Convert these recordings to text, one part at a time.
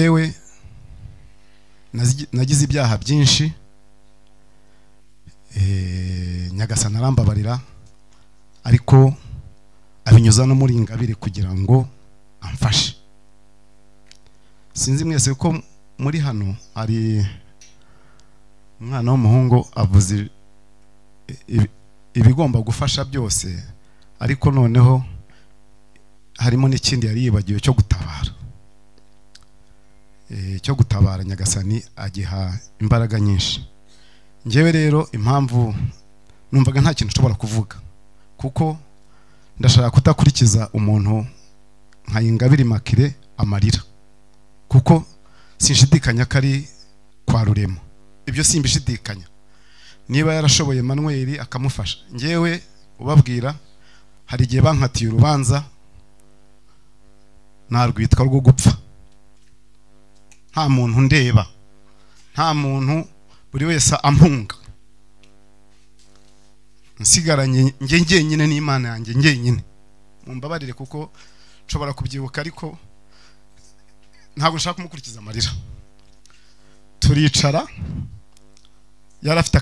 Yewe nagize ibyaha byinshi, Nyagasani arambabarira, ariko abinyuza no muri Ingabire kugira ngo amfashe. Sinzi mwese ko muri hano hari umwana w'umuhungu avuze ibigomba gufasha byose, ariko noneho harimo n'ikindi yari yibagiwe cyo gutabara. Cyo gutabara Nyagasani agiha imbaraga nyinshi. Njyewe rero impamvu numvaga nta kintu nshobora kuvuga, kuko ndashaka kutakurikiza umuntu nka Ingabire Immaculée amarira, kuko sinshidikanya ko ari kwa Rurema, ibyo simbishidikanya. Niba yarashoboye Manuel akamufasha, njyewe ubabwira hari igihe bankatiye urubanza narwitwa rwo gupfa, nta muntu ndeba, nta muntu, buri wese ampunga, nsigaranye njye njyenyine n'Imana yanjye njyenyine. Mumbabarire kuko nshobora kubyibuka, ariko ntabwo nshaka kumukurikiza amarira. Turicara, yari afite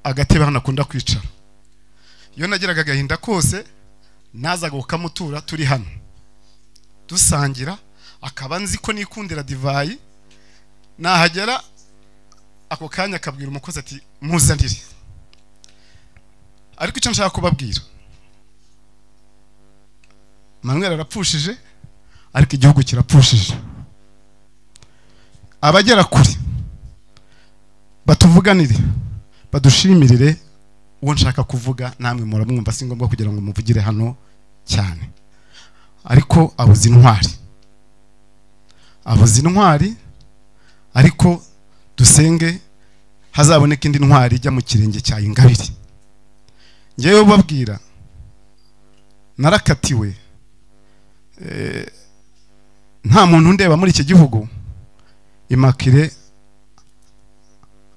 agatebe hano akunda kwicara. Iyo nagiraga agahinda kose nazaga kukamutura turi hano dusangira, akaba nzi ko nikundira divayi, nahagera ako kanya akabwira umukozi ati muzanire. Ariko icyo nshaka kubabwira, Manuel arapfushije, ariko igihugu kirapfushije. Abagera kure batuvuganire, badushimirire uwo nshaka kuvuga, namwe muramwumva, si ngombwa kugira ngo muvugire hano cyane. Ariko abuze intwari, abuze intwari, ariko dusenge hazaboneka indi ntwari ijya mu kirenge cya Ingabire. Njyewe ubabwira narakatiwe, nta muntu ndeba muri iki gihugu. Immaculée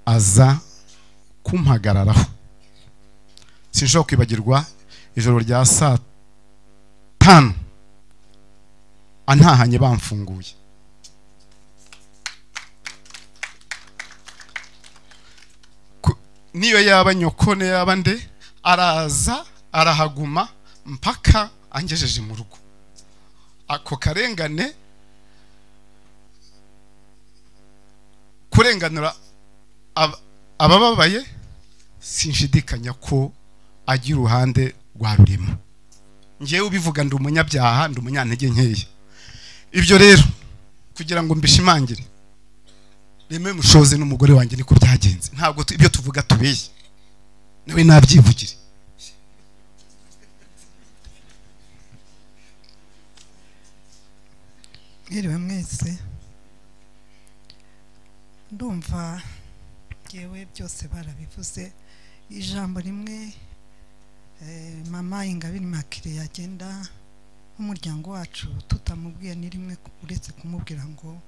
aza kumpagararaho. Sinshobora kwibagirwa ijoro rya saa 5 antahanye bamfunguye. Niyo yaba nyoko ne yaba nde, araza arahaguma mpaka angejeje mu rugo. Ako karengane, kurenganura abababaye, sinshidikanya ko agira uruhande rwa Rurema. Njyewe ubivuga ndi umunyabyaha, ndi umunyantege nkeya. Ibyo rero kugira ngo mbishimangire, Reme Mushoze n'umugore wanjye niko byagenze. Ntabwo ibyo tuvuga tubeshye, nawe nabyivugire. Mwiriwe mwese, ndumva yewe byose barabivuze. Ijambo rimwe mama Ingabire Immaculée yagenda nk'umuryango wacu tutamubwiye ni rimwe, uretse kumubwira ngo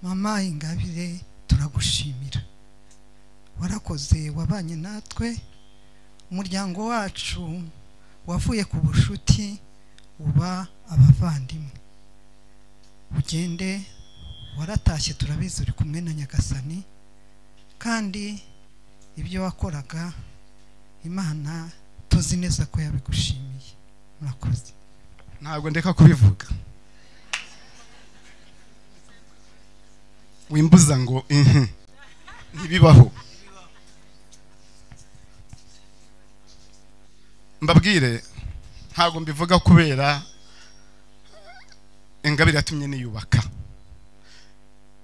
mama Ingabire turagushimira, warakoze, wabanye natwe, umuryango wacu wavuye ku bushuti uba abavandimwe. Ugende waratashye, turabizi uri kumwe na Nyagasani, kandi ibyo wakoraga Imana tuzi neza ko yabigushimiye. Murakoze. Ntabwo ndeka kubivuga, wimbuza ngo ntibibaho. Mbabwire, ntabwo mbivuga kubera Ingabire yatumye niyubaka.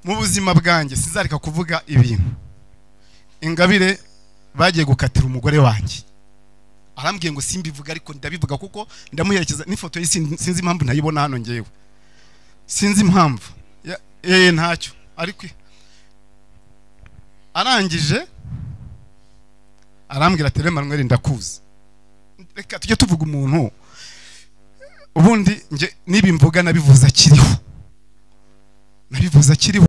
Mu buzima bwanjye sinzareka kuvuga ibintu. Ingabire bagiye gukatira umugore wanjye, arambwiye ngo simbivuga, ariko ndabivuga kuko ndamuherekeza n'ifoto ye, sinzi impamvu ntayibona hano ngewe, sinzi impamvu ntacyo. Ariko arangije arambwira ati Manuel ndakuzi, reka tujye tuvuga umuntu. Ubundi nge niba imvuga nabivuze akiriho, nabivuze akiriho.